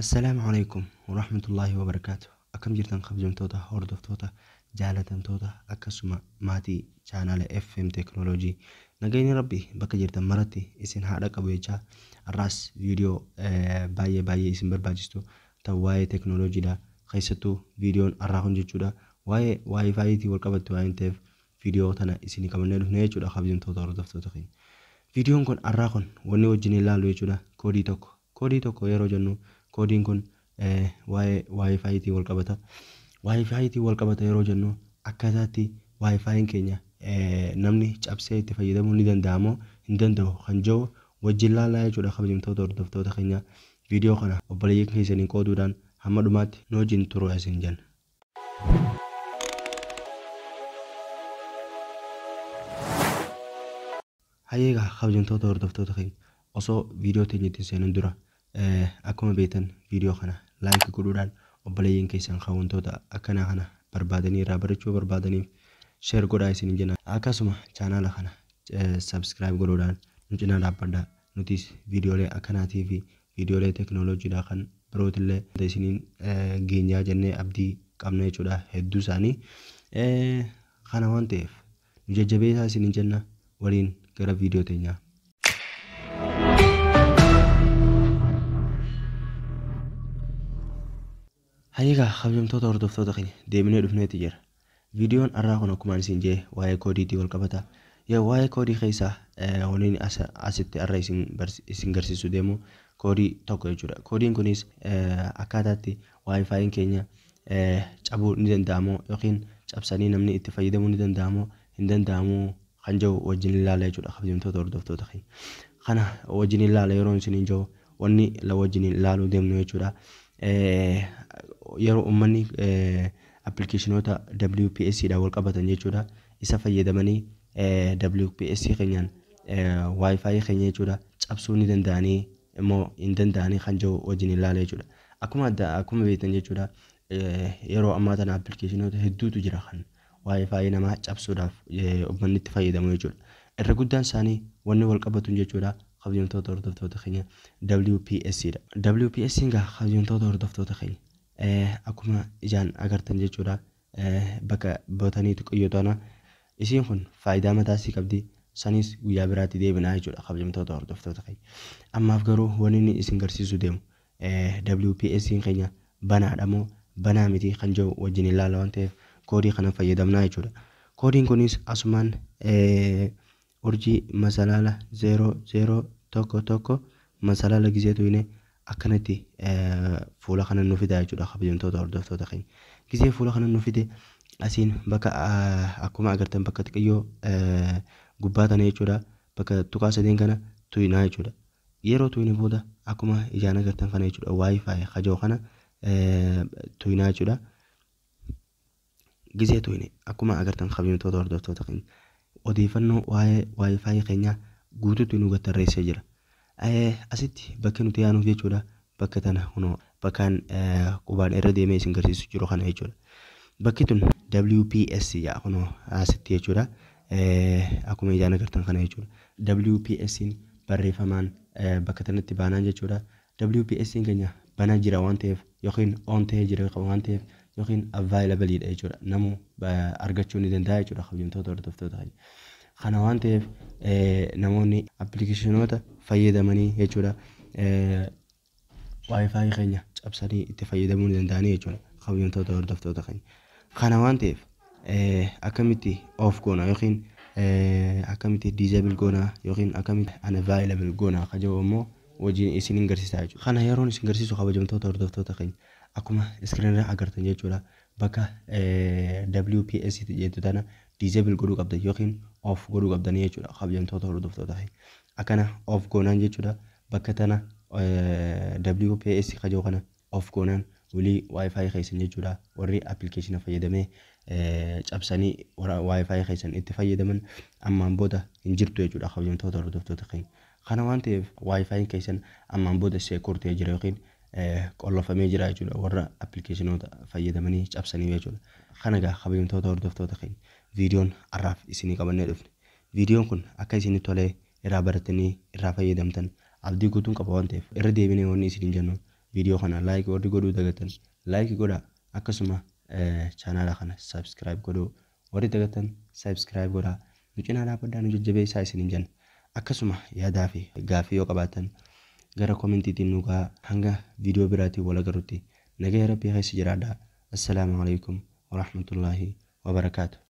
Assalaamu alaikum warahmatullaahi wabarakaatu. Akkam jirtan kabajamtoota, hordoftoota, jaalatamtoota, akkasuma maatii chaanaala FM Teekinooloojii? Nageenyi Rabbi bakka jirtan maratti isin haadha qabu jechaa, har'aas viidiyoo baay'ee baay'ee isin barbaachistu ta'u waa'ee teekinooloojiidha. Keessattuu viidiyoon har'aa kun jechuudha waa'ee WiFiitiin wal qabattu waan ta'eef viidiyoo tana isin qabannee dhufne jechuudha, kabajamtoota hordoftoota keenya. Viidiyoon kun har'aa kun wanni wajjin ilaallu jechuudha koodii tokko. Koodii tokko yeroo jennu, koodiin kun waa'ee WiFiitiin wal qabata. WiFiitiin wal qabata yeroo jennu, akkaataatti WiFiin keenya namni cabsee itti fayyadamuu ni danda'amoo hin danda'u kan jiru wajjin ilaalaa jechuudha, kabajamtoota hordoftoota keenya. Viidiyoo kana obboleeyyan keessanii qooduudhaan hamma dhumaatti nu wajjin turuu isin jenna. Hayyeegaa kabajamtoota hordoftoota keenya, osoo viidiyoo teenya ittiin seenan dura, akkuma beektan viidiyoo kana like godhuudhaan obboleeyyan keessan kan wantoota akkanaa kana barbaadanii irraa barachuu barbaadaniif share godhaa isin jenna. Akkasuma chaanaala kana subscribe godhuudhaan nu cinaa dhaabbadhaa. Nutis viidiyoolee akkanaatii fi viidiyoolee teekinooloojiidhaa kan birootillee isiniin geenyaa jennee abdii qabna jechuudha hedduu isaanii. Kana waan ta'eef nu jajjabeessaa isiniin jenna. Waliin gara viidiyoo teenyaa. Hayyeegaa kabajamtoota hordoftoota keenya, deebinee dhufneeti jira. Viidiyoon har'aa kun akkuma isin jee waa'ee koodiitii wal qabata. Waa'ee koodii keessaa waliin asitti har'a isin garsiisuu deemu koodii tokko jechuudha. Koodiin kunis akkaataatti WiFiin keenya cabuu ni danda'amoo yookiin cabsanii namni itti fayyadamuu ni danda'amoo hin danda'amu kan jiru wajjin ilaala jechuudha, kabajamtoota hordoftoota keenya. Kana wajjin ilaala yeroo isin jiru, wanni wajjin ilaaluu deemnu jechuudha. Yeroo uummanni appilikeeshinoota WPS dhaan wal qabatan jechuudha, isa fayyadamanii WPS keenyaan WiFi keenya jechuudha cabsuu ni danda'anii immoo hin danda'anii kan jiru wajjin ilaala jechuudha. Akkuma beektan jechuudha, yeroo ammaa tana appilikeeshinoota hedduutu jira kan WiFi namaa cabsuudhaaf uummanni itti fayyadamu jechuudha. Irra guddaan isaanii wanni wal qabatu jechuudha, kabajamtoota hordoftoota keenya, WPS dha. WPS gaa kabajamtoota hordoftoota keenya, akkuma ijaan agartan jechuudha, bakka buttonii xiqqoo tana isiin kun faayidaa mataa isii qabdi, sanis guyyaa biraatti deebinaa jechuudha, kabajamtoota hordoftoota keenya. Ammaaf garuu wanni inni isin garsiisuu deemu WPS keenya banaadha moo banaa miti kan jiru wajjin ilaala waan ta'eef koodii kana fayyadamnaa jechuudha. Koodiin kunis asumaan urjii masalaala 0 0 1 1 masalaala gizeetu yine akkanatti fuula kana nu fida jechuudha, kabajamtoota hordoftoota keenya. Gizee fuula kana nu fide, asiin bakka akkuma agartan bakka xiqqayyoo gubbaa tana jechuudha, bakka tuqaa sadeen kana tuyinaa jechuudha. Yeroo tuyine booda akkuma ijaan agartan kana jechuudha, WiFi kajoo kana tuyinaa jechuudha. Gizee tuyine akkuma agartan, kabajamtoota hordoftoota keenya, odeeffannoo waa'ee WiFi keenyaa guutuutti nu tarreessee jira. Asitti bakki nuti yaanuuf jechuudha bakka tana, kunoo bakkaan qubaan irra deemee isin garsiisu jiru kana jechuudha. Bakki tun WPS jedha, kunoo asitti jechuudha. Akkuma ijaan agartan kana jechuudha. WPS barreeffamaan bakka tanatti baanaan jechuudha. WPS keenya banaa jira waan ta'eef yookiin on ta'ee jira waan ta'eef yookiin available dha jechuudha. Namuu argachuu ni danda'a jechuudha, kabajamtoota hordoftoota keenya. Kana waan ta'eef namoonni appilikeeshinoota fayyadamanii jechuudha WiFi keenya cabsanii itti fayyadamuu ni danda'anii jechuudha, kabajamtoota hordoftoota keenya. Kana waan ta'eef akkamitti off goona yookiin akkamitti disable goona yookiin akkamitti unavailable goona ka jedhu immoo wajjin isin garsiisaa jechuudha. Kana yeroon isin garsiisu, kabajamtoota hordoftoota keenya, akkuma screen irra agartan jechuudha, bakka WPS jettu tana disable godhuu qabdan yookiin off godhuu qabdanii jechuudha, kabajamtoota hordoftoota keenya. Akkana off goonaan jechuudha, bakka tana WPS ka jedhu kana off goonaan walii WiFi keessan jechuudha warri appilikeeshina fayyadamee cabsanii WiFi keessan itti fayyadaman ammaan booda hin jirtu jechuudha, kabajamtoota hordoftoota keenya. Kana waan ta'eef WiFi keessan ammaan booda secure ta'ee jira yookiin qollofamee jira jechuudha warra appilikeeshinoota fayyadamanii cabsanii jechuudha. Kana egaa, kabajamtoota hordoftoota keenya, viidiyoon har'aaf isinii qabannee dhufne. Viidiyoon kun akka isinii tolee irraa baratanii irraa fayyadamtan abdii guutuun qaba waan ta'eef, irra deebinee wanni isiniin jennu Viidiyoo kana like warri godhuu dagatan like godhaa, akkasuma chaanaala kana subscribe godhuu warri dagatan subscribe godhaa, nu cinaa dhaabbadhaa, nu jajjabeessaa isiniin jenna. Akkasuma yaadaa fi gaaffii yoo qabaattan gara koomentiitiin nu gahaa. Hanga viidiyoo biraatiin wal agarrutti nagaya rabbii keessa jiraadhaa. Assalaamu alaikum warahmatullaahi wabarakaatu.